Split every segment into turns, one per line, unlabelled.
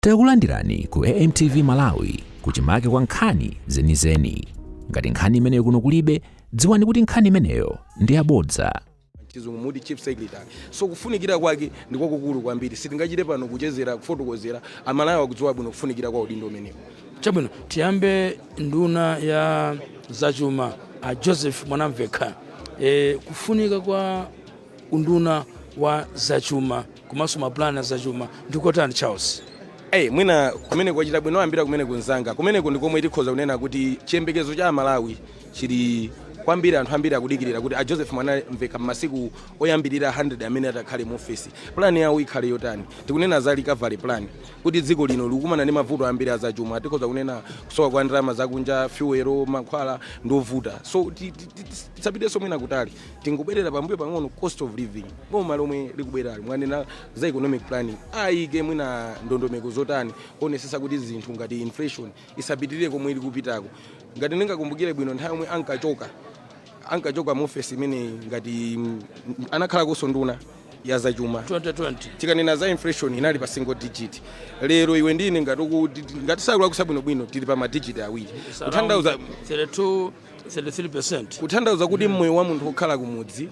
Takulandirani ku AMTV Malawi, kuchimake kwa nkhani zenizeni. Ngati nkhani imeneyo kuno kulibe, dziwani kuti nkhani imeneyo ndi yabodza.
Chizungu muti chief secretary. So kufunikira kwake ndi kwakukulu kwambiri. Sitingachite pano kuchezera kufotokozera, Amalawi akudziwa bwino kufunikira kwa udindo umenewo.
Chabwino, tiyambe nduna ya zachuma, a Joseph Mwanamvekha. Kufunika kwa unduna wa zachuma komanso mapulani a zachuma ndikotani, Charles?
Hey, mwina kumene kwachita bwino ambira kumene kunzanga kumeneko ndi komwe tikhoza kunena kuti chiyembekezo cha Amalawi chili kwambiri. Anthu ambiri akudikirira kuti a Joseph Mwanamvekha m'masiku oyambirira 100 amene atakhale mu ofesi, plan yawo ikhale yotani. Tikunena za recovery plan, kuti dziko lino likukumana ndi mavuto ambiri azachuma. Tikhoza kunena kusowa kwa ndalama zakunja, fuel, mankhwala ndovuta. So tisapitenso mwina kutali, tingobwerera pambuyo pang'ono, cost of living. Boma lomwe likubwerali, mwanena za economic planning, ayike mwina ndondomeko zotani kuonesesa kuti zinthu ngati inflation isapitirire komwe ili kupitako? Ngati ndingakumbukire bwino, nthawi yomwe ankachoka mu ofesi imeneyi, ngati anakhalakonso nduna ya zachuma,
2020.
Tikanena za inflation, inali pa single digit. Lero iwe ndine, ngati sakulakusa bwinobwino, tili pa ma digit awiri, kutanthauza
32, 33%.
Kutanthauza kuti moyo wa munthu wokhala kumudzi,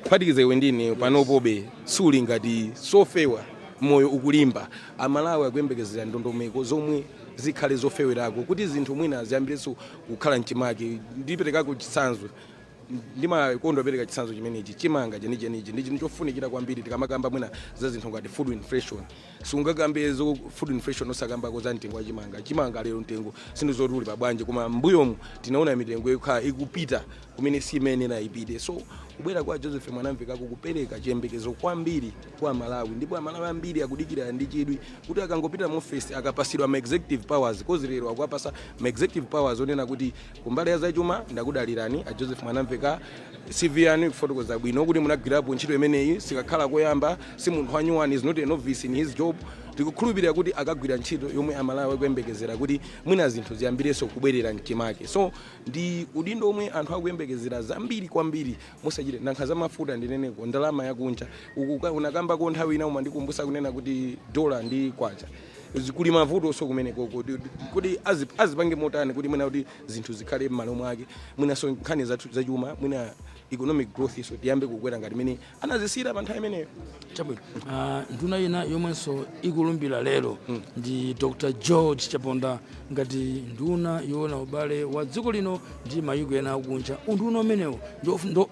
kuphatikiza iwe ndine panopobe, suli ngati sofewa, moyo ukulimba. Amalawi akuyembekezera ndondomeko zomwe zikhale zofewerako kuti zinthu mwina ziyambirenso kukhala mchimake. Ndiperekako chitsanzo, ndimakonda kupereka chitsanzo chimenechi: chimanga chenichenichi ndi chinthu chofunikira kwambiri tikamakamba mwina za zinthu ngati food inflation. Sungakambe zo food inflation osakambako za mtengo wa chimanga. Chimanga lero mtengo sinthu zoti uli pabwanji, koma mbuyomu tinaona mitengo ikhala ikupita kumene simayenera ipite. So kubwera kwa Joseph Mwanamvekako kupereka chiyembekezo kwambiri kwa Malawi, ndipo Amalawi ambiri akudikira ndi chidwi kuti akangopita mu office, akapasidwa ma executive powers, 'cause lero akuwapasa ma executive powers onena kuti kumbali ya zachuma ndakudalirani a Joseph Mwanamveka. CV yanu ikufotokoza bwino kuti munagwirapo ntchito imeneyi, sikakhala koyamba, si munthu wanyuwani, is not a novice in his job. Tikukhulupirira kuti akagwira ntchito yomwe Amalawi akuyembekezera kuti mwina zinthu ziyambirenso kubwerera mchimake. So ndi udindo omwe anthu akuyembekezera zambiri kwambiri. Musachite nankha za mafuta, ndineneko ndalama yakunja uku unakambako nthawi ina, umandikumbusa kunena kuti dola ndi kwacha kuli mavuto. So kumeneko kuti azipange motani kuti mwina kuti zinthu zikhale m'malo mwake, mwinanso nkhani zathu zachuma, mwina economic growth iso tiyambe kukwera ngati imene anazisiyira pa nthawi imeneyo.
Chabwino. Nduna ina yomwenso ikulumbira lero ndi Dr George Chaponda ngati nduna yoona ubale wa dziko lino ndi mayiko ena akunja. Unduna umenewu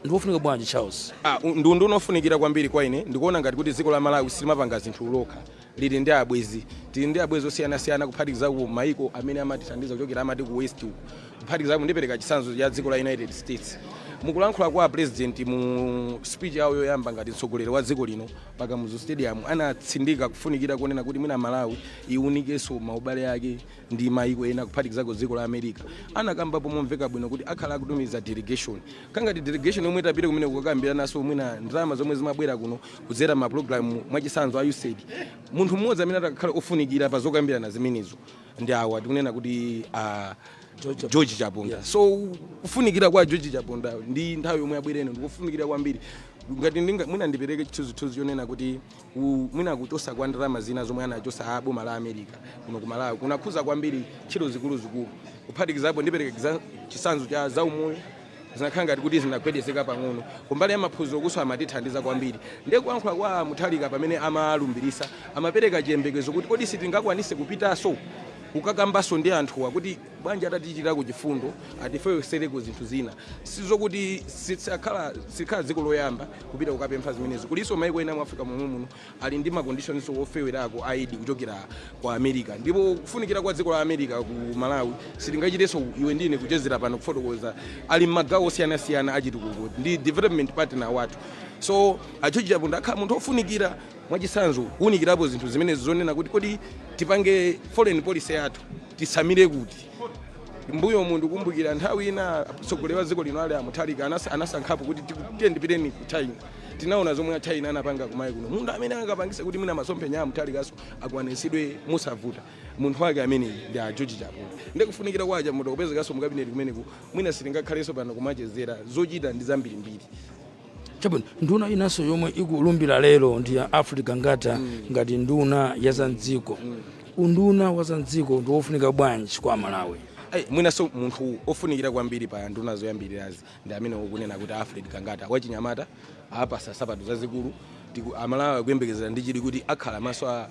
ndiofunika bwanji, Charles?
Ah, ndi unduna ofunikira kwambiri. Kwa ine ndikuona ngati kuti dziko la Malawi silimapanga zinthu lokha, lili ndi abwezi. Tili ndi abwezi osiyanasiyana, kuphatikizapo maiko amene amatithandiza kuchokera amati ku West uku. Kuphatikizapo, ndipereka chitsanzo cha dziko la United States. Mukulankhula kwa president mu speech yawo yoyamba ngati mtsogoleri wa dziko lino pa Kamuzu Stadium, anatsindika kufunikira kunena kuti mwina Malawi iwunikenso maubale ake ndi maiko ena, kuphatikizako dziko la America. Anakambapo momveka bwino kuti akhala akutumiza delegation, kangati delegation yomwe itapite kumene kukakambiranaso mwina ndalama zomwe zimabwera kuno kudzera ma program, mwachitsanzo a USAID. Munthu mmodzi amene atakhala ofunikira pa zokambirana zimenezo ndi awa tikunena kuti
George.
George Chaponda. So kufunikira kwa George Chaponda ndi nthawi yomwe abwereno ndikufunikira kwambiri. Ngati mwina ndipereke chithunzithunzi chonena kuti mwina kuchosa kwa ndalama zina zomwe anachosa a boma la America kuno ku Malawi kunakhuza kwambiri ntchito zikuluzikulu. Kuphatikizapo, ndipereke chitsanzo cha zaumoyo, zinakhala ngati kuti zinagwedezeka pang'ono. Kumbali ya maphunziro kuso amatithandiza kwambiri. Ndiye kuyankhula kwa Mutharika pamene amalumbirisa, amapereka chiyembekezo kuti kodi sitingakwanise kupitanso kukakambanso ndi anthuwa kuti bwanji atatichitirako chifundo, atifewesereko zinthu zina? Sizokuti sikhala dziko loyamba kupita kukapempha zimenezo. Kulinso maiko ena mu Africa momwe muno ali ndi ma conditions ofewerako aid kuchokera ku America. Ndipo kufunikira kwa dziko la America ku Malawi sitingachitenso iwe ndine kuchezera pano kufotokoza. Ali m'magawo osiyanasiyana achitukuko, ndi development partner wathu. So a George Chaponda akhala munthu ofunikira, mwachitsanzo kuwunikirapo zinthu zimenezo zonena kuti kodi tipange foreign policy yathu tisamire kuti. Mbuyo mu ndikumbukira nthawi ina mtsogoleri wa dziko lino ali a Mutharika anasankhapo kuti tiye ndipiteni ku China. Tinaona zomwe a China anapanga kumayi kuno. Munthu amene angapangise kuti mwina masomphenya a Mutharikaso akwaniritsidwe mosavuta, munthu wake ameneyi ndi a George Chaponda. Ndikufunikira kwa Chaponda kupezekanso mu cabinet kumeneku, mwina sitingakhalenso pano kumachezera, zochita ndi zambirimbiri.
Chabwino. Nduna inanso yomwe ikulumbira lero ndi ya Alfred Gangata ngati nduna ya za mdziko. Unduna wa zamdziko ndi wofunika bwanji kwa Malawi?
Ai, mwinanso munthu ofunikira kwambiri pa nduna zoyambirirazi ndi amene ukunena kuti Alfred Gangata, wachinyamata, apasa sapato zazikulu. Amalawi akuyembekezera ndi chidwi kuti akhala maso a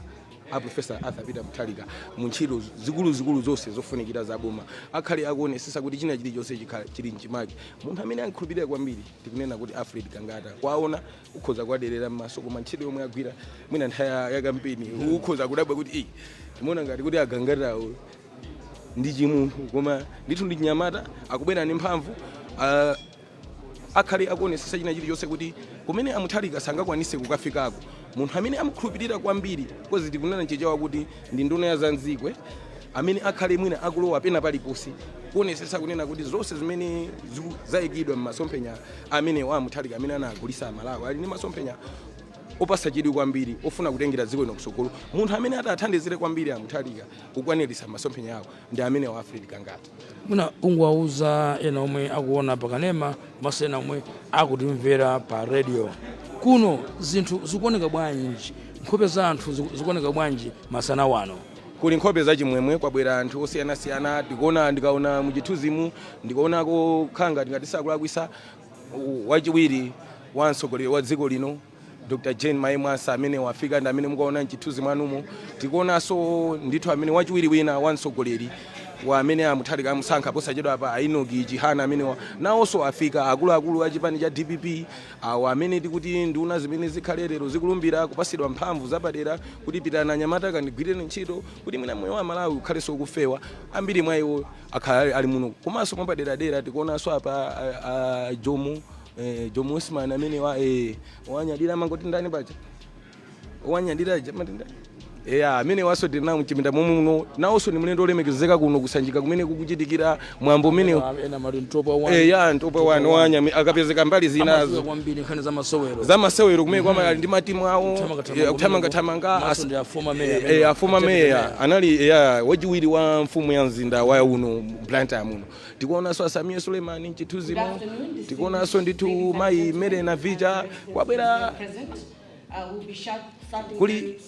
Professor Arthur Peter Mutharika mu ntchito zikuluzikulu zonse zofunikira zaboma, akhale akuonesesa kuti china chilichonse chikhala chili mchimake. Munthu amene ankhulupirira kwambiri tikunena kuti Alfred Gangata. Kwaona ukhoza kuwaderera m'maso, koma ntchito yomwe agwira mwina nthawi ya kampeni ukhoza kudabwa kuti "Ii, timaona ngati kuti agangatawo ndi chimunthu, koma ndithu ndi chinyamata, akubwera ndi mphamvu." Akhale akuonesesa china chilichonse kuti kumene amutharika sangakwanise kukafikako. Munthu amene amukhulupirira kwambiri, 'cause tikunena Chichewa kuti ndi nduna ya zamdziko, amene akhale mwina akulowa pena paliponse kuonesesa kunena kuti zonse zimene zayikidwa m'masomphenya amene wa amutharika amene anagulisa Amalawi, ali ndi masomphenya opasa chidwi kwambiri ofuna kutengera dziko lino kusogolo. Munthu amene atathandizire kwambiri amutharika kukwaniritsa masomphenya awo ndi amene wa Alfred Gangata.
Mwina ungowauza ena omwe akuona pakanema komanso ena omwe akutimvera pa radio kuno, zinthu zikuoneka bwanji? Nkhope za anthu zikuoneka bwanji masana wano?
Kuli nkhope zachimwemwe, kwabwera anthu osiyanasiyana. Tikuona, ndikaona muchithunzimu ndikuonako khanga ngati sakulakwisa wachiwiri wa mtsogoleri wa dziko lino, Dr Jane Mayemu Ansah, amene wafika ndi amene mukaona mchithunzi mwanumo. Tikuonanso ndithu amene wachiwiri wina wa mtsogoleri wa amene amutharika amusankha posachedwa pa, Enoch Chihana, amene nawonso afika. Akuluakulu a chipani cha DPP awo amene tikuti nduna zimene zikhale lero zikulumbira kupasidwa mphamvu zapadera kuti pitani anyamata kandigwireni ntchito kuti mwina moyo wa Malawi ukhalenso ukufewa, ambiri mwa iwo akhala ali muno. Komanso mwapaderadera tikuonanso apa Jomo, Jomo Osman amene wa wanyadira amangoti ndani paja, wanyadira jamati ndani eya, amene waso tili nawo mchipinda momwe muno, nawonso ni mlendo olemekezeka kuno kusanjika kumene kukuchitikira mwambo umene.
Ena mati Ntopwa one.
Ya, Ntopwa wani wanyami akapezeka mbali zinazo.
Amadziwa kwambiri nkhani za masewero.
Za masewero kumene kwama ali ndi matimu awo.
Kuthamanga-thamanga.
Kuthamangathamanga.
Komanso ndi a former mayor amene.
A former
deputy
mayor.
Mayor.
Anali ya wachiwiri wa mfumu ya mzinda wa uno Blantyre muno. Tikuonanso Asamia Suleiman mchithunzimo, tikuonanso ndithu mayi Mary Navicha kwabwera. Kuli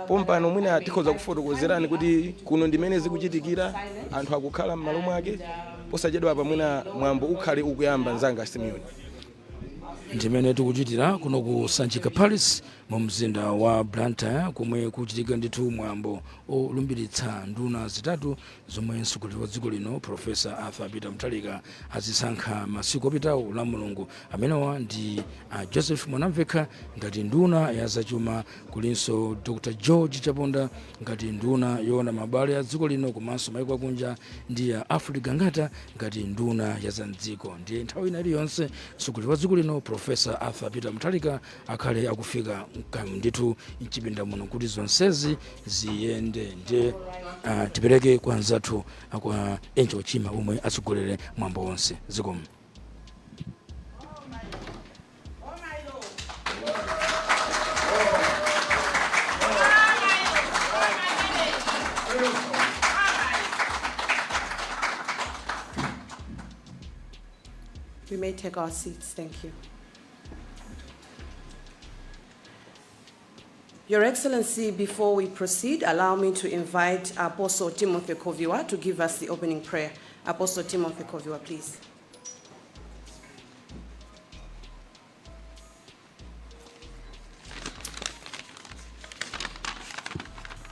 pompano mwina tikhoza kufotokozerani kuti kuno ndimene zikuchitikira, anthu akukhala m'malo mwake. Posachedwa apa mwina mwambo ukhale ukuyamba, mzanga Simeon.
Ndimene tikuchitira kuno ku Sanjika Palace mu mzinda wa Blantyre, komwe kuchitika ndithu mwambo olumbiritsa nduna zitatu zomwe mtsogoleri wa dziko lino, Professor Arthur Peter Mutharika, azisankha masiku apitawo la Mulungu. Amenewa ndi Joseph Mwanamvekha ngati nduna ya zachuma, kulinso Dr George Chaponda ngati nduna yoona mabale a dziko lino komanso maiko akunja, ndi a Alfred Gangata ngati nduna ya zamdziko. Ndiye nthawi ina iliyonse mtsogoleri wa dziko lino, Professor Arthur Peter Mutharika, akhale akufika ndithu mchipinda muno kuti zonsezi ziyende. Ndiye tipereke kwa anzathu, kwa Angel Chima omwe atsogolere mwambo wonse. Zikomo.
We may take our seats, thank you. Your Excellency, before we proceed, allow me to invite Apostle Timothy Koviwa to give us the opening prayer. Apostle Timothy Koviwa, please.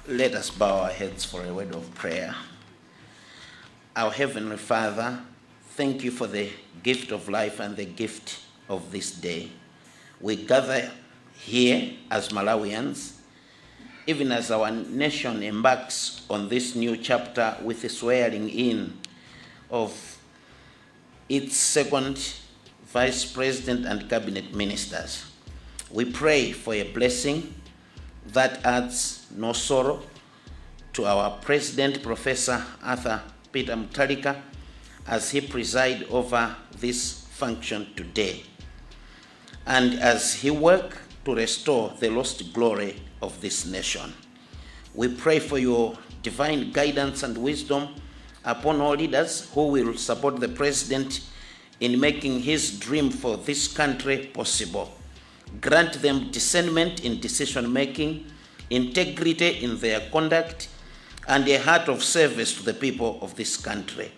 Let us bow our heads for a word of prayer. Our Heavenly Father, thank you for the gift of life and the gift of this day. We gather here as Malawians, even as our nation embarks on this new chapter with the swearing in of its second vice president and cabinet ministers. We pray for a blessing that adds no sorrow to our President, Professor Arthur Peter Mutharika, as he preside over this function today, and as he work to restore the lost glory of this nation. We pray for your divine guidance and wisdom upon all leaders who will support the President in making his dream for this country possible. Grant them discernment in decision making, integrity in their conduct, and a heart of service to the people of this country.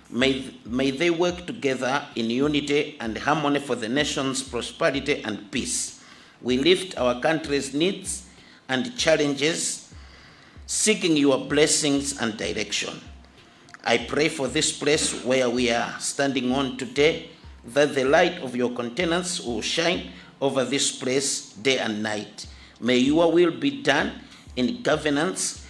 May they work together in unity and harmony for the nation's prosperity and peace. We lift our country's needs and challenges, seeking your blessings and direction. I pray for this place where we are standing on today, that the light of your countenance will shine over this place day and night. May your will be done in governance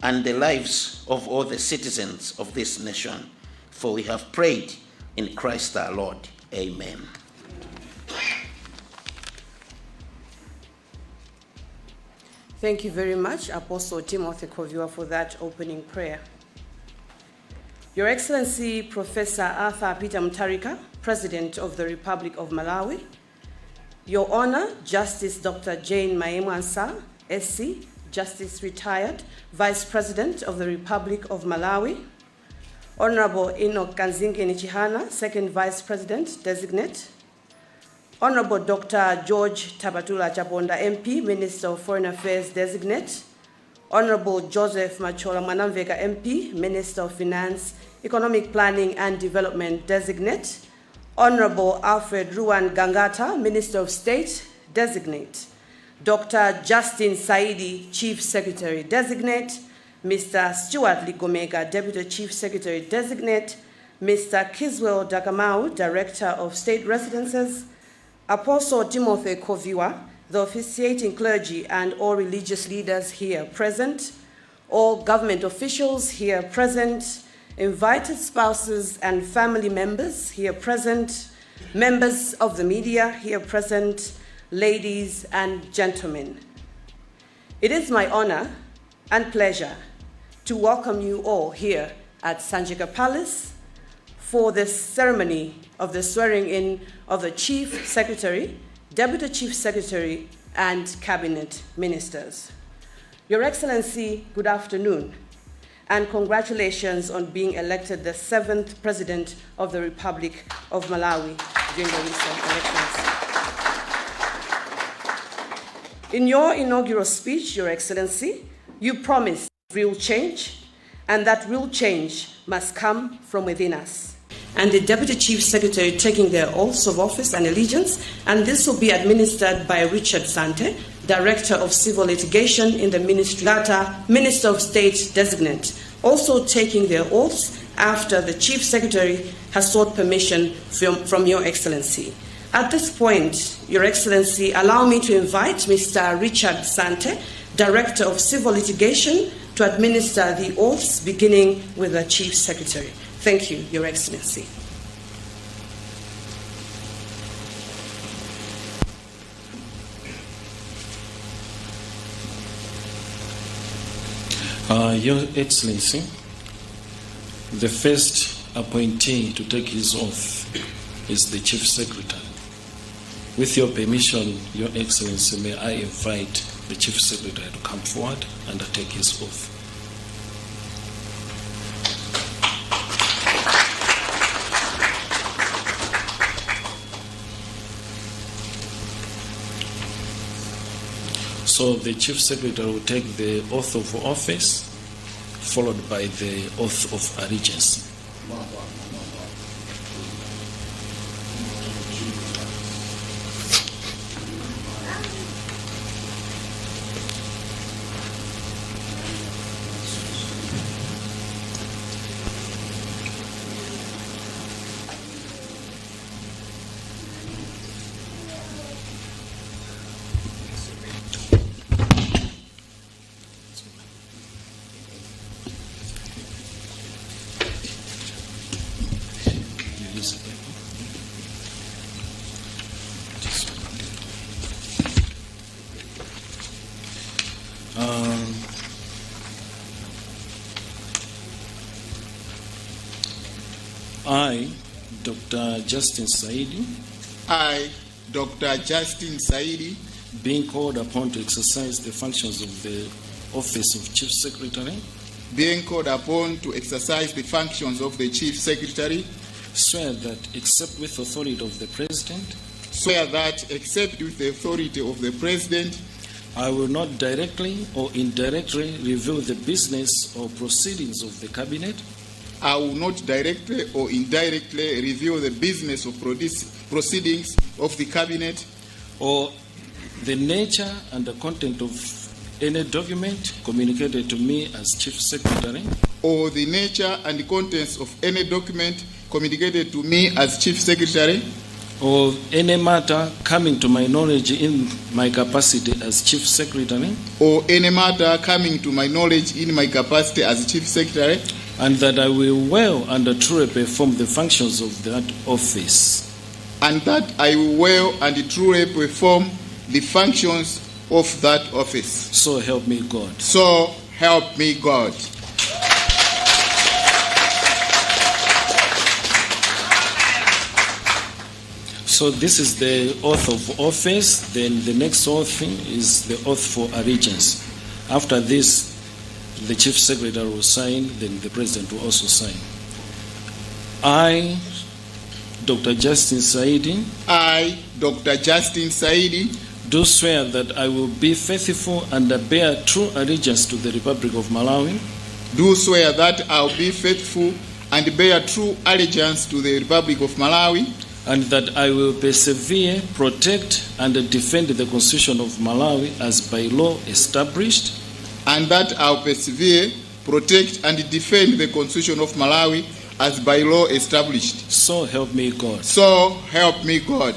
and the lives of all the citizens of this nation. For we have prayed in Christ our Lord. Amen.
Thank you very much, Apostle Timothy Koviwa, for that opening prayer. Your Excellency, Professor Arthur Peter Mutharika, President of the Republic of Malawi, Your Honor, Justice Dr. Jane Maemu Ansah, SC, Justice Retired, Vice President of the Republic of Malawi, Honorable Enoch Kanzingeni Chihana, Second Vice President Designate, Honorable Dr. George Tabatula Chaponda, MP, Minister of Foreign Affairs Designate, Honorable Joseph Machola Mwanamveka, MP, Minister of Finance, Economic Planning and Development Designate, Honorable Alfred Ruwan Gangata, Minister of State Designate, Dr. Justin Saidi, Chief Secretary Designate, Mr. Stuart Ligomeka, Deputy Chief Secretary Designate, Mr. Kiswell Dakamau, Director of State Residences, Apostle Timothy Koviwa, the officiating clergy and all religious leaders here present, all government officials here present, invited spouses and family members here present, members of the media here present, ladies and gentlemen. It is my honor and pleasure to welcome you all here at Sanjika Palace for this ceremony of the swearing in of the Chief Secretary, Deputy Chief Secretary, and Cabinet Ministers. Your Excellency, good afternoon, and congratulations on being elected the seventh President of the Republic of Malawi during the recent elections. In your inaugural speech, Your Excellency, you promised real change, and that real change must come from within us. And the Deputy Chief Secretary taking their oaths of office and allegiance, and this will be administered by Richard Sante, Director of Civil Litigation in the Ministry, Data, Minister of State Designate, also taking their oaths after the Chief Secretary has sought permission from Your Excellency. At this point, Your Excellency, allow me to invite Mr. Richard Sante, Director of Civil Litigation, to administer the oaths, beginning with the Chief Secretary. Thank you, Your Excellency.
Your Excellency, the first appointee to take his oath is the Chief Secretary. With your permission, Your Excellency, may I invite the Chief Secretary to come forward and take his oath. So the Chief Secretary will take the oath of office, followed by the oath of allegiance. You use the paper. This one. I, Dr. Justin Saidi,
I, Dr. Justin Saidi,
being called upon to exercise the functions of the office of Chief Secretary,
being called upon to exercise the functions of the Chief Secretary,
swear that except with authority of the President,
swear that except with the authority of the President,
I will not directly or indirectly reveal the business or proceedings of the Cabinet
I will not directly or indirectly reveal the business of proceedings of the Cabinet
or the nature and the content of any document communicated to me as Chief Secretary
or the nature and contents of any document communicated to me as Chief Secretary
or any matter coming to my knowledge in my capacity as Chief Secretary,
or any matter coming to my knowledge in my capacity as Chief Secretary,
and that I will well and truly perform the functions of that office.
and that I will well and truly perform the functions of that office.
So help me God.
So help me God.
So this is the oath of office. Then the next oath is the oath for allegiance. After this, the Chief Secretary will sign, then the President will also sign. I, Dr. Justin Saidi,
I, Dr. Justin Saidi,
do swear that I will be faithful and bear true allegiance to the Republic of Malawi,
do swear that I will be faithful and bear true allegiance to the Republic of Malawi,
and that I will persevere, protect, and defend the Constitution of Malawi as by law established,
and that I will persevere, protect, and defend the Constitution of Malawi as by law established.
So help me God.
So help me God.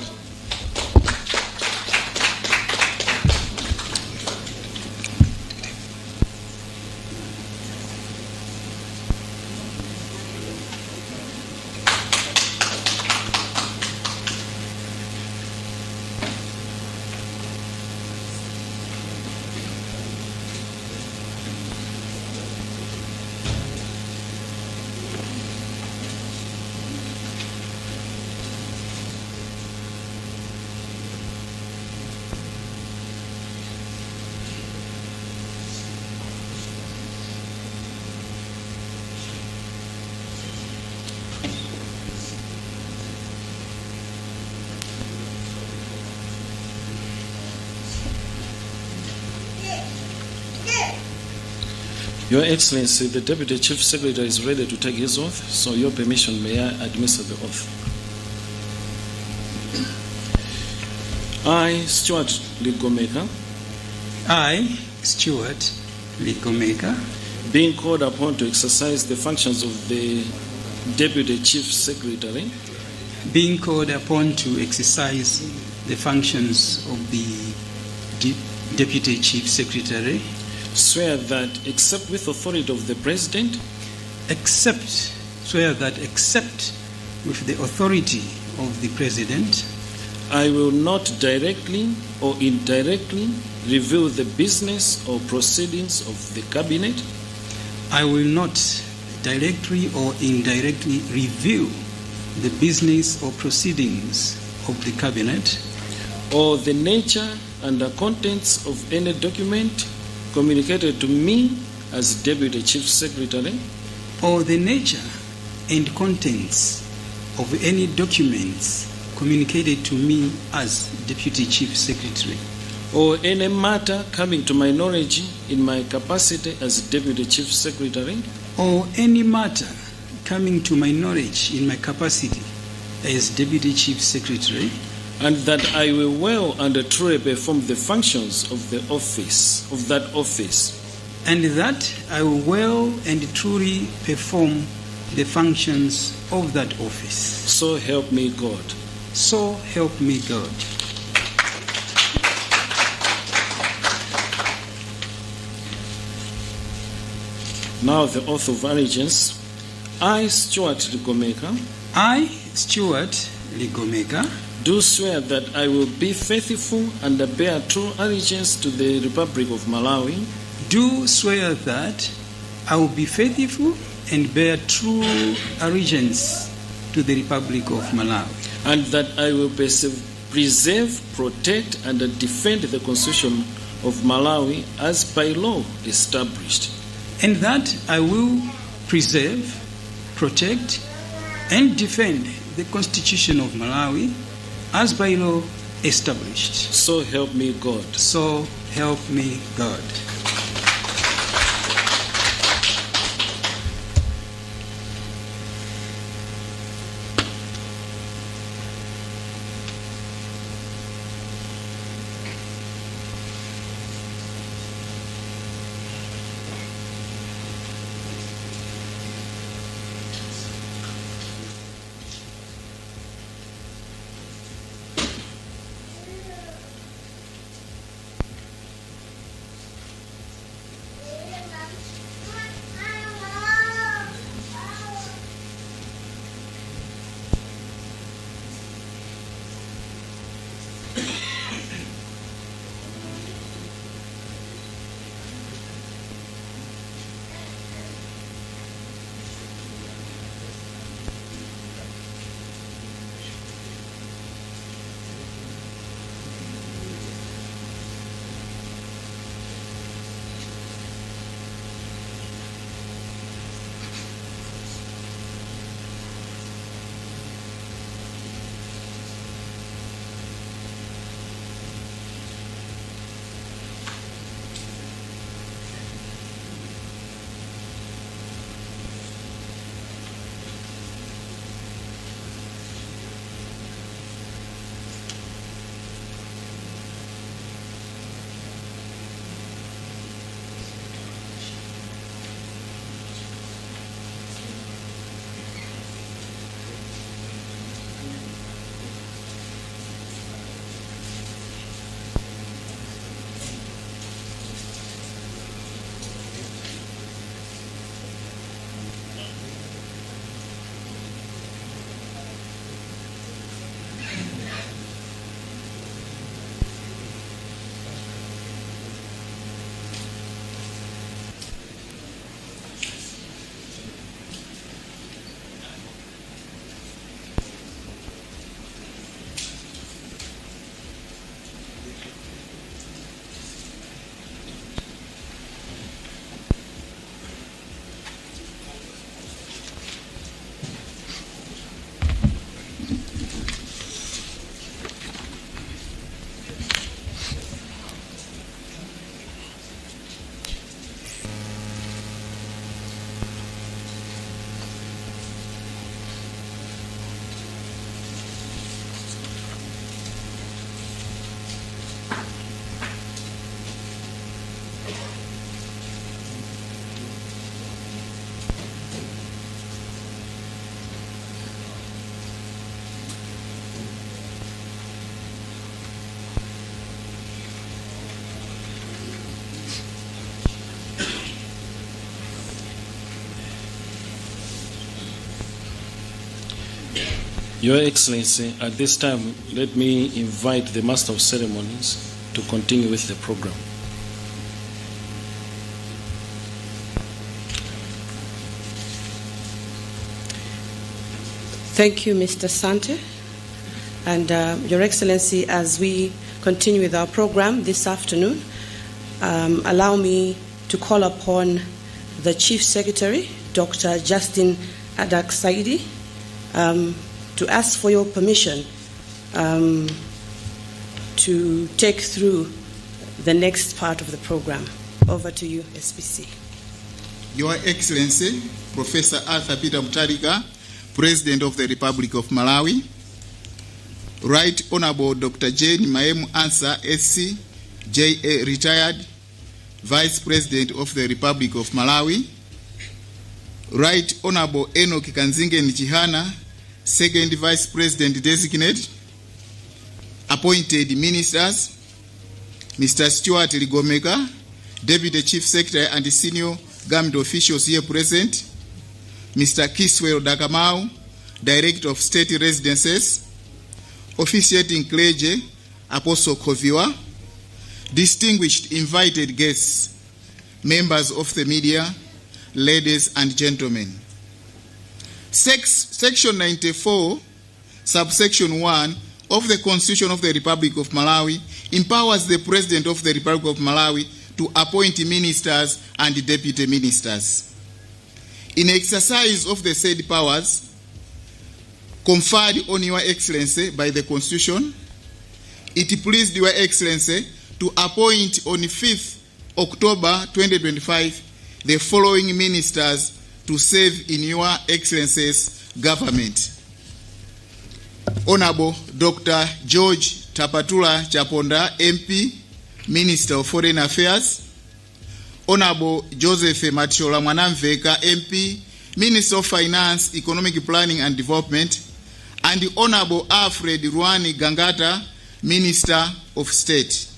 Your Excellency, the Deputy Chief Secretary is ready to take his oath, so your permission, may I administer the oath? I, Stuart Ligomeka,
I, Stuart Ligomeka,
being called upon to exercise the functions of the Deputy Chief Secretary
being called upon to exercise the functions of the Deputy Chief Secretary,
swear that except with authority of the President,
except swear that except with the authority of the President,
I will not directly or indirectly reveal the business or proceedings of the Cabinet
I will not directly or indirectly reveal the business or proceedings of the Cabinet
or the nature and the contents of any document communicated to me as Deputy Chief Secretary
or the nature and contents of any documents communicated to me as Deputy Chief Secretary,
or any matter coming to my knowledge in my capacity as Deputy Chief Secretary
or any matter coming to my knowledge in my capacity as Deputy Chief Secretary,
and that I will well and truly perform the functions of the office of that office,
and that I will well and truly perform the functions of that office.
So help me God.
So help me God.
Now the oath of allegiance. I, Stuart Ligomeka,
I, Stuart Ligomeka,
do swear that I will be faithful and bear true allegiance to the Republic of Malawi,
do swear that I will be faithful and bear true allegiance to the Republic of Malawi,
and that I will preserve, protect, and defend the Constitution of Malawi as by law established,
and that I will preserve, protect, and defend the Constitution of Malawi as by law established.
So help me God.
So help me God.
Your Excellency, at this time, let me invite the Master of Ceremonies to continue with the program.
Thank you, Mr. Sante. And Your Excellency, as we continue with our program this afternoon, allow me to call upon the Chief Secretary, Dr. Justin Adack Saidi, to ask for your permission to take through the next part of the program. Over to you, SPC.
Your Excellency, Professor Arthur Peter Mutharika, President of the Republic of Malawi, Right Honorable Dr. Jane Mayemu Ansah, SC, JA, retired, Vice President of the Republic of Malawi, Right Honorable Enoch Kanzingeni Chihana, Second Vice President Designate, appointed ministers, Mr. Stuart Ligomeka, Deputy Chief Secretary and senior government officials here present, Mr. Kiswell Dakamau, Director of State Residences, officiating clergy, Apostle Koviwa, distinguished invited guests, members of the media, ladies and gentlemen. Section 94, subsection 1 of the Constitution of the Republic of Malawi empowers the President of the Republic of Malawi to appoint ministers and deputy ministers. In exercise of the said powers conferred on Your Excellency by the Constitution, it pleased Your Excellency to appoint on 5th October 2025 the following ministers to serve in Your Excellency's government. Honorable Dr. George Tapatula Chaponda, MP, Minister of Foreign Affairs. Honorable Joseph Mathyola Mwanamvekha, MP, Minister of Finance, Economic Planning and Development, and Honorable Alfred Ruwan Gangata, Minister of State.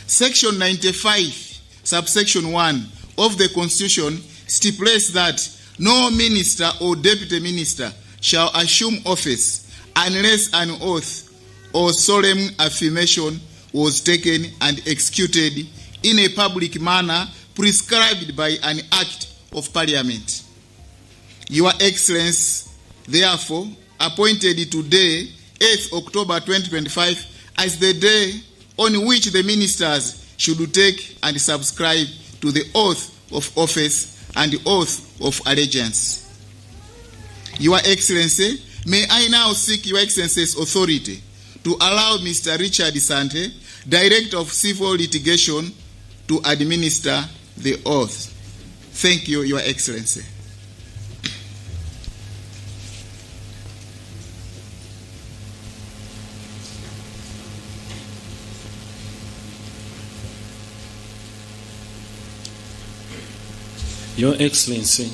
Section 95, subsection 1 of the Constitution stipulates that no minister or deputy minister shall assume office unless an oath or solemn affirmation was taken and executed in a public manner prescribed by an act of parliament. Your Excellency, therefore, appointed today, 8th October 2025, as the day on which the ministers should take and subscribe to the oath of office and the oath of allegiance. Your Excellency, may I now seek Your Excellency's authority to allow Mr. Richard Sante, Director of Civil Litigation, to administer the oath. Thank you, Your Excellency.
Your Excellency,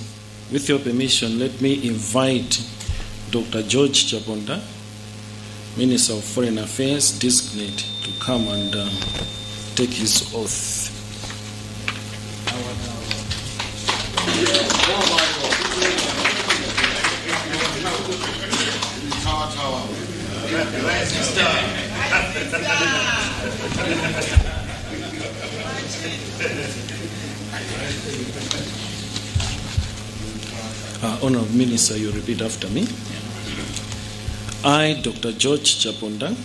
with your permission, let me invite Dr. George Chaponda, Minister of Foreign Affairs designate, to come and take his oath. Honorable Minister, you repeat after me. I, Dr. George Chaponda,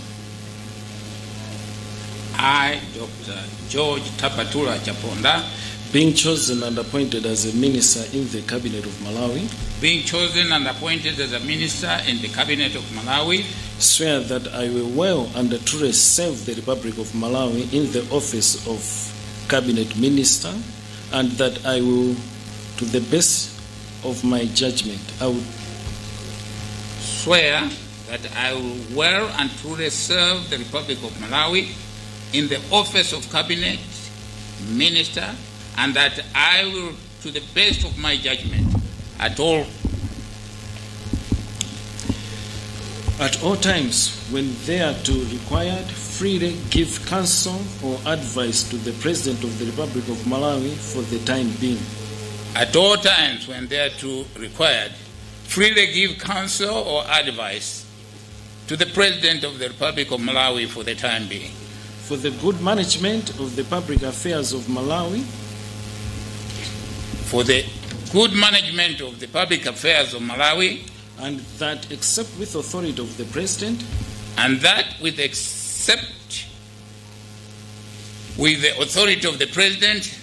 I, Dr. George Tapatula Chaponda,
being chosen and appointed as a minister in the Cabinet of Malawi,
being chosen and appointed as a minister in the Cabinet of Malawi,
swear that I will well and truly serve the Republic of Malawi in the office of Cabinet Minister, and that I will, to the best of my judgment, I will
swear that I will well and truly serve the Republic of Malawi in the office of Cabinet Minister, and that I will, to the best of my judgment,
at all times when thereto required, freely give counsel or advice to the President of the Republic of Malawi for the time being.
At all times when thereto required, freely give counsel or advice to the President of the Republic of Malawi for the time being.
For the good management of the public affairs of Malawi,
For the good management of the public affairs of Malawi,
and that except with authority of the President,
and that with except with the authority of the President,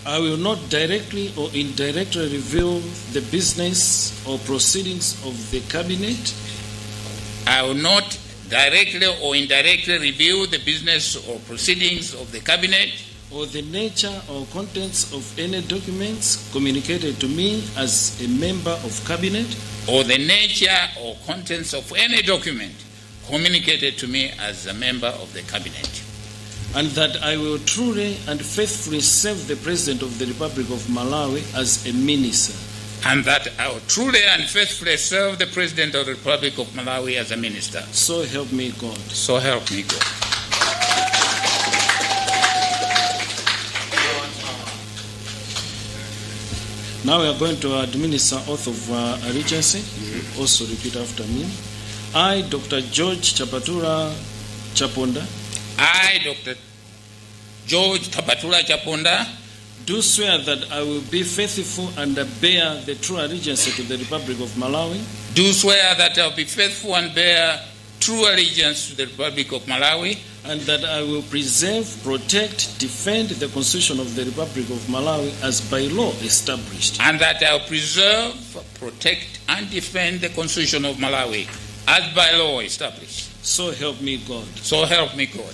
I will not directly or indirectly reveal the business or proceedings of the Cabinet
I will not directly or indirectly reveal the business or proceedings of the Cabinet
or the nature or contents of any documents communicated to me as a member of Cabinet
or the nature or contents of any document communicated to me as a member of the Cabinet.
And that I will truly and faithfully serve the President of the Republic of Malawi as a minister.
And that I will truly and faithfully serve the President of the Republic of Malawi as a minister.
So help me God.
So help me God.
Now we are going to administer oath of allegiance. You also repeat after me. I, Dr. George Chapatura Chaponda,
I, Dr. George Tapatula Chaponda,
do swear that I will be faithful and bear the true allegiance to the Republic of Malawi
do swear that I will be faithful and bear true allegiance to the Republic of Malawi,
and that I will preserve, protect, defend the Constitution of the Republic of Malawi as by law established.
And that I will preserve, protect, and defend the Constitution of Malawi as by law established.
So help me God.
So help me God.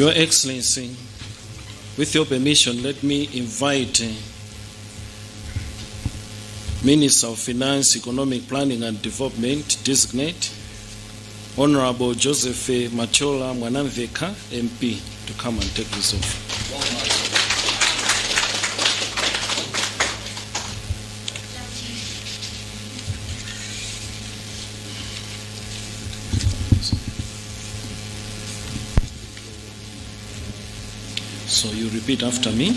Your Excellency, with your permission, let me invite Minister of Finance, Economic Planning and Development, designate, Honorable Joseph Mathyola Mwanamvekha, MP, to come and take his oath. So you repeat after me.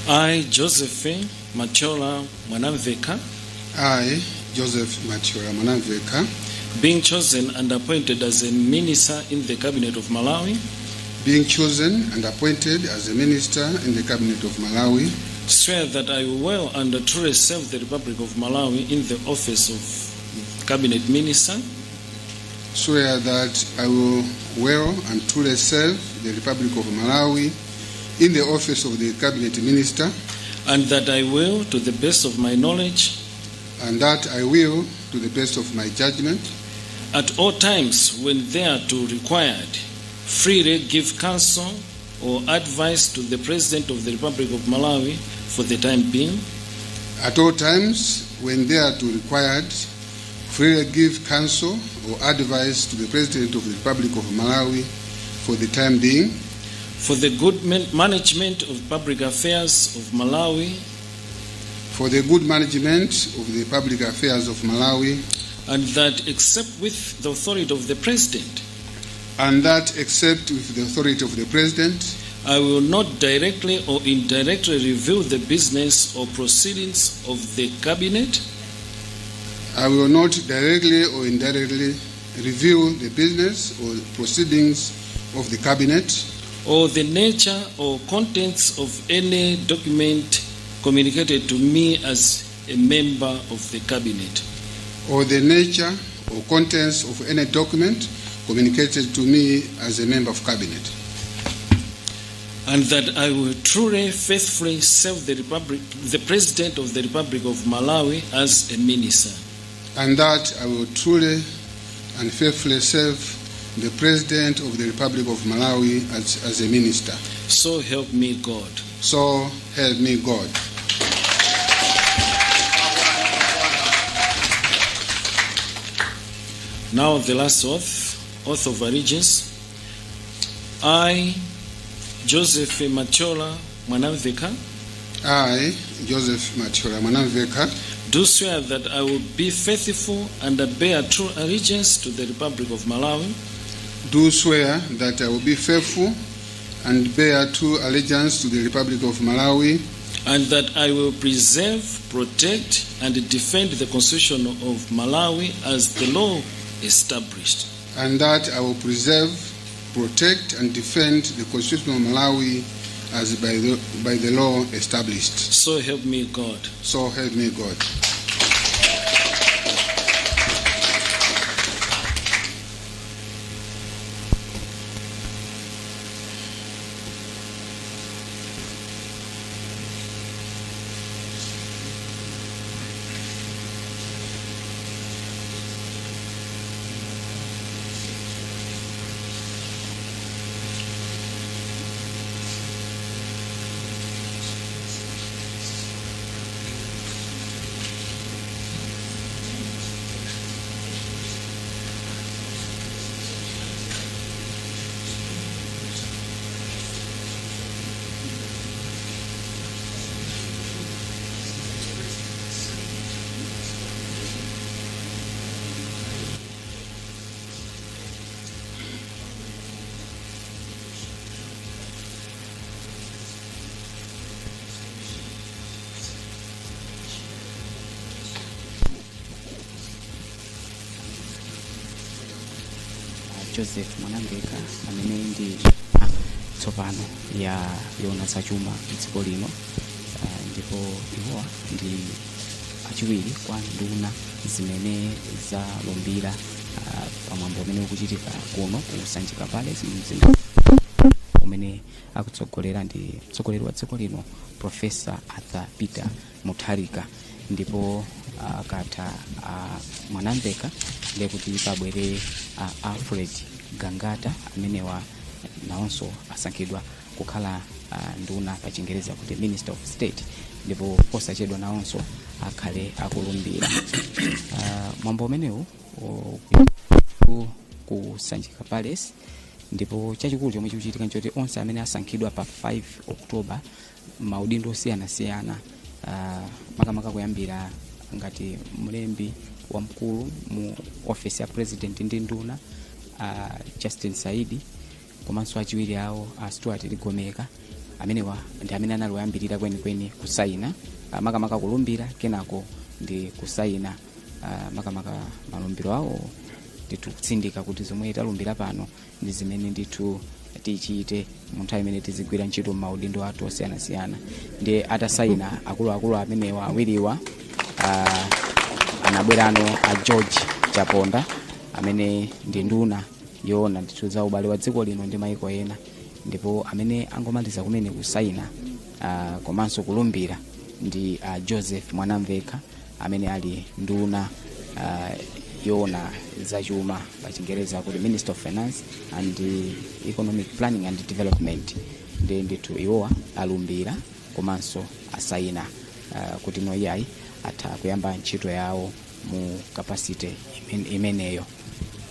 I, Joseph Mathyola Mwanamvekha,
I, Joseph Mathyola Mwanamvekha,
being chosen and appointed as a minister in the Cabinet of Malawi,
being chosen and appointed as a minister in the Cabinet of Malawi,
swear that I will well and truly serve the Republic of Malawi in the office of Cabinet Minister,
swear that I will well and truly serve the Republic of Malawi in the office of the Cabinet Minister,
and that I will, to the best of my knowledge,
and that I will, to the best of my judgment,
at all times when thereto required, freely give counsel or advice to the President of the Republic of Malawi for the time being,
at all times when thereto required, freely give counsel or advice to the President of the Republic of Malawi for the time being,
for the good management of public affairs of Malawi,
for the good management of the public affairs of Malawi,
and that except with the authority of the President,
and that except with the authority of the President,
I will not directly or indirectly reveal the business or proceedings of the Cabinet
I will not directly or indirectly reveal the business or proceedings of the Cabinet
or the nature or contents of any document communicated to me as a member of the Cabinet,
or the nature or contents of any document communicated to me as a member of Cabinet,
and that I will truly, faithfully serve the President of the Republic of Malawi as a minister.
and that I will truly and faithfully serve the President of the Republic of Malawi as a minister.
So help me God.
So help me God.
Now the last oath, oath of allegiance. I, Joseph Mathyola Mwanamvekha,
I, Joseph Mathyola Mwanamvekha,
do swear that I will be faithful and bear true allegiance to the Republic of Malawi,
do swear that I will be faithful and bear true allegiance to the Republic of Malawi,
and that I will preserve, protect, and defend the Constitution of Malawi as the law established.
and that I will preserve, protect, and defend the Constitution of Malawi as by the law established.
So help me God.
So help me God.
Joseph Mwanamvekha amene ndi tsopano ya yoona zachuma mdziko lino, ndipo iwowa ndi achiwiri kwa nduna zimene zalumbira pamwambo umene ukuchitika kuno ku Sanjika Palace, mzinda umene akutsogolera ndi mtsogoleri wa dziko lino, Professor Arthur Peter Mutharika. Ndipo Akatha Mwanamveka, ndiye kuti pabwere Alfred Gangata, amenewa nawonso asankhidwa kukhala nduna, pa Chingereza kuti Minister of State, ndipo posachedwa nawonso akhale akulumbira. Mwambo umenewu ku Sanjika Palace, ndipo chachikulu chomwe chikuchitika nchoti onse amene asankhidwa pa 5 October maudindo osiyanasiyana, makamaka kuyambira ngati mlembi wamkulu mu office ya President ndi nduna, Justin Saidi, komanso achiwiri awo a Stuart Ligomeka, amenewa ndi amene anali oyambirira kwenikweni kusayina, makamaka kulumbira, kenako ndi kusayina, makamaka malumbiro awo ndithu kutsindika kuti zomwe talumbira pano ndi zimene ndithu tichite mu nthawi imene tizigwira ntchito m'maudindo athu osiyanasiyana. Ndi atasayina akuluakulu amenewa awiriwa, anabwerano a George Chaponda, amene ndi nduna yoona ndithu za ubale wa dziko lino ndi maiko ena, ndipo amene angomaliza kumene kusayina komanso kulumbira ndi Joseph Mwanamvekha, amene ali nduna yoona zachuma, pa Chingereza kuti Minister of Finance and Economic Planning and Development. Ndi ndithu iwowa alumbira komanso asayina kuti no, iyayi, atha kuyamba ntchito yawo mu capacity imeneyo.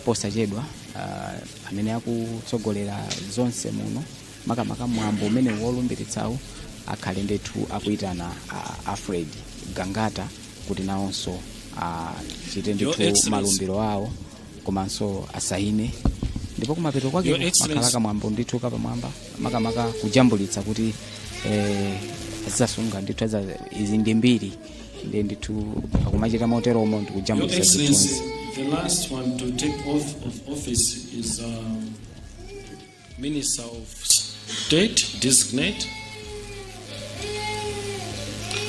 Posachedwa amene akutsogolera zonse muno, makamaka mwambo umene wolumbiritsawo, akhale ndithu akuyitana Alfred Gangata kuti nawonso achite
Your
ndithu
Excellency.
malumbiro awo komanso asayine. Ndipo kumapeto kwake
Your Excellency.
makhala kamwambo ndithu kapamwamba, makamaka kujambulitsa kuti azizasunga ndithu izi ndi mbiri, ndi ndithu akumachita moteromo ndi
Your
kujambulitsa
Excellency,
zithunzi.
the last one to take oath of office is Minister of State Designate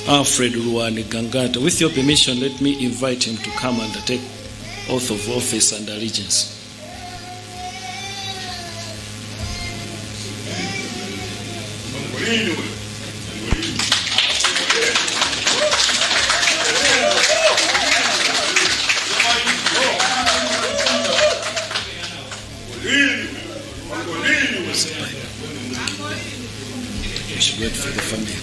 Alfred Luwani Gangata. With your permission, let me invite him to come and take oath of office and allegiance. We should wait for the family.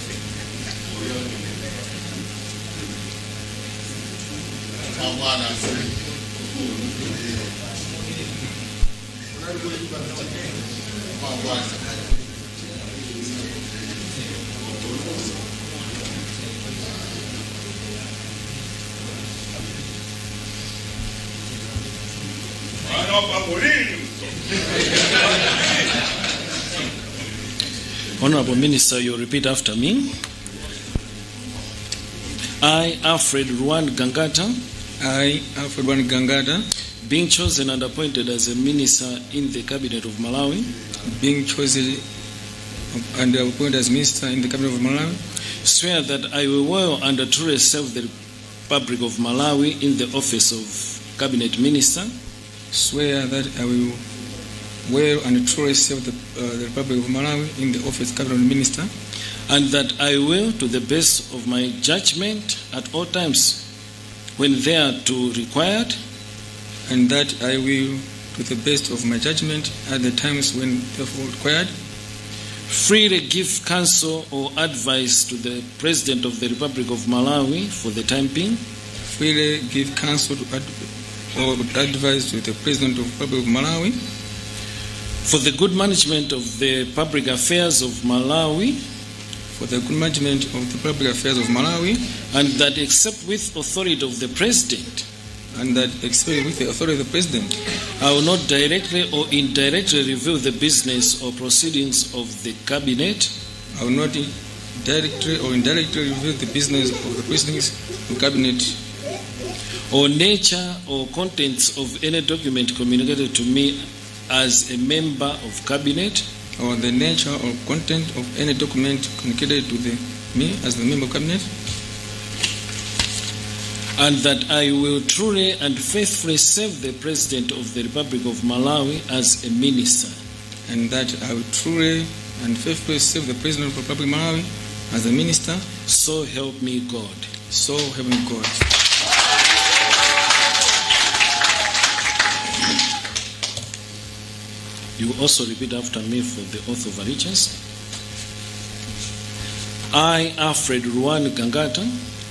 Honorable Minister, you repeat after me. I, Alfred Ruwan Gangata,
I, Alfred Ruwan Gangata,
being chosen and appointed as a minister in the cabinet of Malawi,
being chosen and appointed as minister in the cabinet of Malawi,
swear that I will well and truly serve the Republic of Malawi in the office of cabinet minister,
swear that I will well and truly serve the Republic of Malawi in the office of cabinet minister,
and that I will, to the best of my judgment at all times, when thereto required,
and that I will, to the best of my judgment at the times when therefore required,
freely give counsel or advice to the President of the Republic of Malawi for the time being,
freely give counsel or advice to the President of the Republic of Malawi
for the good management of the public affairs of Malawi,
for the good management of the public affairs of Malawi,
and that except with authority of the President,
and that except with the authority of the President,
I will not directly or indirectly reveal the business or proceedings of the cabinet
I will not directly or indirectly reveal the business of the proceedings of cabinet
or nature or contents of any document communicated to me as a member of cabinet
or the nature or content of any document communicated to me as the member of cabinet,
and that I will truly and faithfully serve the President of the Republic of Malawi as a minister.
and that I will truly and faithfully serve the President of the Republic of Malawi as a minister.
So help me God.
So help me God.
You will also repeat after me for the oath of allegiance. I, Alfred Ruwan Gangata,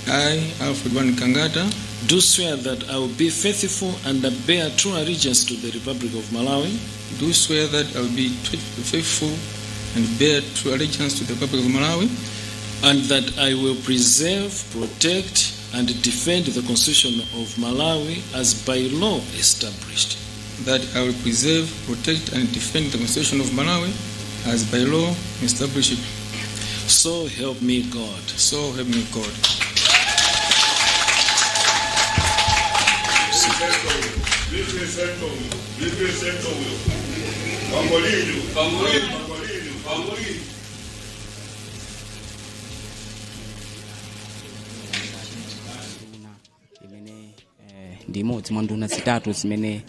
I, Alfred Ruwan Gangata,
do swear that I will be faithful and bear true allegiance to the Republic of Malawi,
do swear that I will be faithful and bear true allegiance to the Republic of Malawi,
and that I will preserve, protect, and defend the Constitution of Malawi as by law established.
That I will preserve, protect, and defend the Constitution of Malawi as by law established.
So help me God.
So help me God.
Nduna imene ndi imodzi mwa nduna zitatu zimene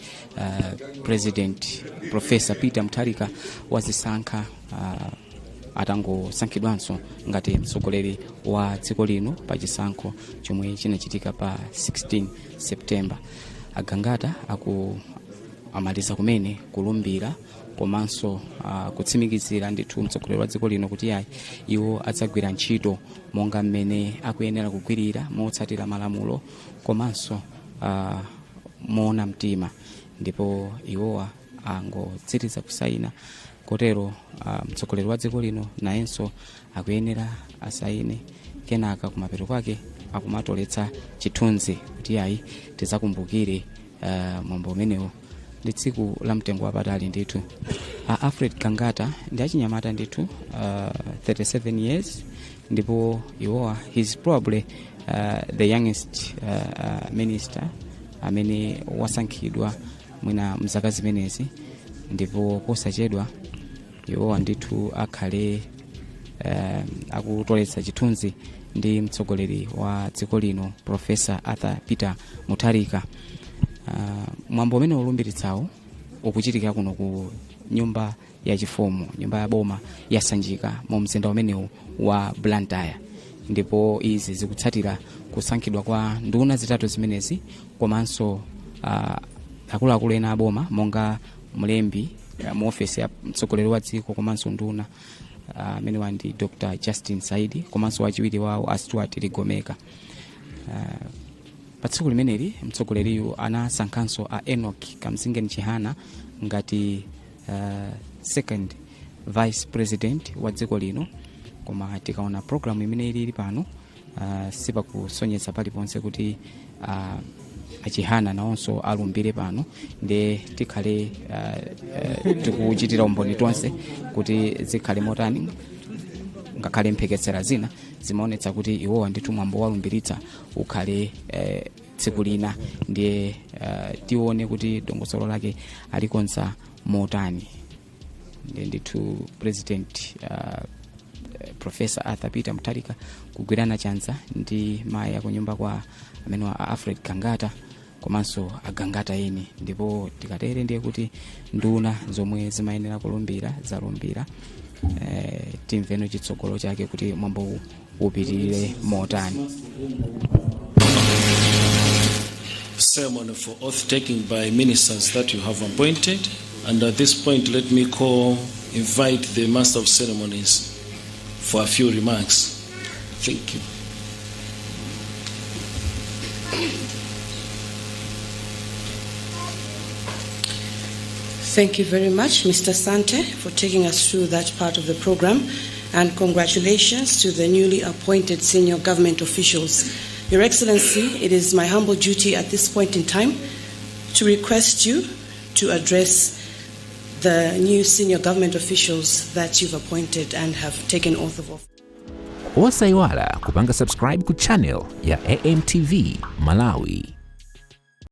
President Professor Peter Mutharika wazisankha atangosankhidwanso ngati mtsogoleri wa dziko lino pa chisankho chomwe chinachitika pa 16 September. Agangata aku amaliza kumene kulumbira komanso kutsimikizira ndithu mtsogoleri wa dziko lino kuti ayi, iwo adzagwira ntchito monga mmene akuyenera kugwirira, motsatira malamulo komanso moona mtima. Ndipo iwowa angotsiriza kusayina, kotero mtsogoleri wa dziko lino nayenso akuyenera asayine, kenaka kumapeto kwake akumatoletsa chithunzi kuti ayi, tidzakumbukire mwambo umenewo ndi tsiku la mtengo wapatali ndithu. Alfred Gangata ndi achinyamata ndithu, 37 years, ndipo iwowa, he's probably the youngest minister amene wasankhidwa mwina mzaka zimenezi. Ndipo posachedwa iwowa ndithu akhale akutoletsa chithunzi ndi mtsogoleri wa dziko lino, Professor Arthur Peter Mutharika. Mwambo umene ulumbiritsawo ukuchitika kuno ku nyumba yachifumu, nyumba ya boma ya Sanjika mu mzinda umenewu wa Blantyre. Ndipo izi zikutsatira kusankhidwa kwa nduna zitatu zimenezi komanso akuluakulu ena aboma monga mlembi mu ofesi ya mtsogoleri wa dziko komanso nduna, amenewa ndi Dr Justin Saidi, komanso wachiwiri wawo a Stuart Ligomeka. Pa tsiku limeneli mtsogoleriyu anasankhanso a Enoch Kamzingeni Chihana ngati second vice president wa dziko lino. Koma tikaona programu imene ilili pano, sipakusonyeza paliponse kuti achihana nawonso alumbire pano. Ndiye tikhale tikuchitira umboni tonse kuti zikhale motani, ngakhale mphekesera zina zimaonetsa kuti iwowa ndithu mwambo walumbiritsa ukhale tsiku lina. Ndiye tione kuti dongosolo lake alikonza motani. Ndiye ndithu President Professor Arthur Peter Mutharika kugwirana chanza ndi mayi akunyumba kwa amene a Alfred Gangata komanso agangata eni. Ndipo tikatere ndiye kuti nduna zomwe zimayenera kulumbira zalumbira. Timveno chitsogolo chake kuti mwambo upitirire motani.
Ceremony for oath taking by ministers that you have appointed. And at this point, let me invite the Master of Ceremonies for a few remarks. Thank you.
Thank you very much, Mr. Sante, for taking us through that part of the program. And congratulations to the newly appointed senior government officials. Your Excellency, it is my humble duty at this point in time to request you to address the new senior government officials that you've appointed and have taken oath of office.
Osayiwala kupanga subscribe ku channel ya AMTV Malawi.